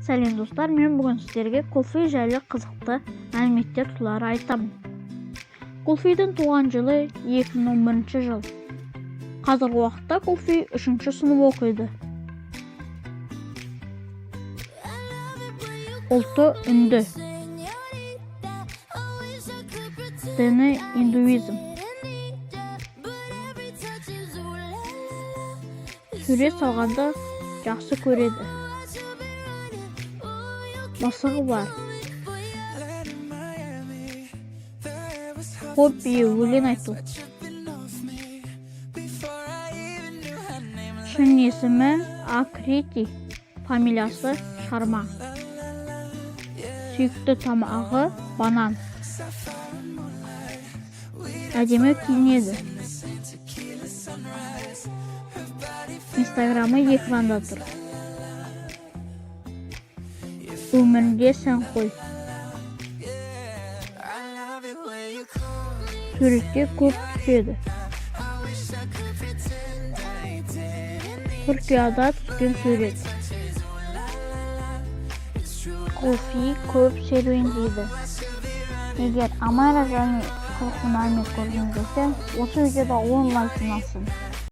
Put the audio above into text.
Сәлем, достар! Мен бүгін сіздерге Кулфи жайлы қызықты мәліметтер туралы айтамын. Кулфидің туған жылы 2011 жыл. Қазіргі уақытта Кулфи үшінші сынып оқиды. Ұлты үнді, діні индуизм. Сурет салғанды жақсы көреді. Мысығы бар. Хоббиі өлең айту. Шын есімі Акрити, фамилиясы Шарма. Сүйікті тамағы банан. Әдемі киінеді. Инстаграмы экранда тұр. Өмірінде сәнқой. Суретке көп түседі. Түркияда түскен сурет. Кулфи көп серуендейді. Егер Амара және қызықты мәлімет көргіңіз келсе, осы видеода 10 лайк жиналсын.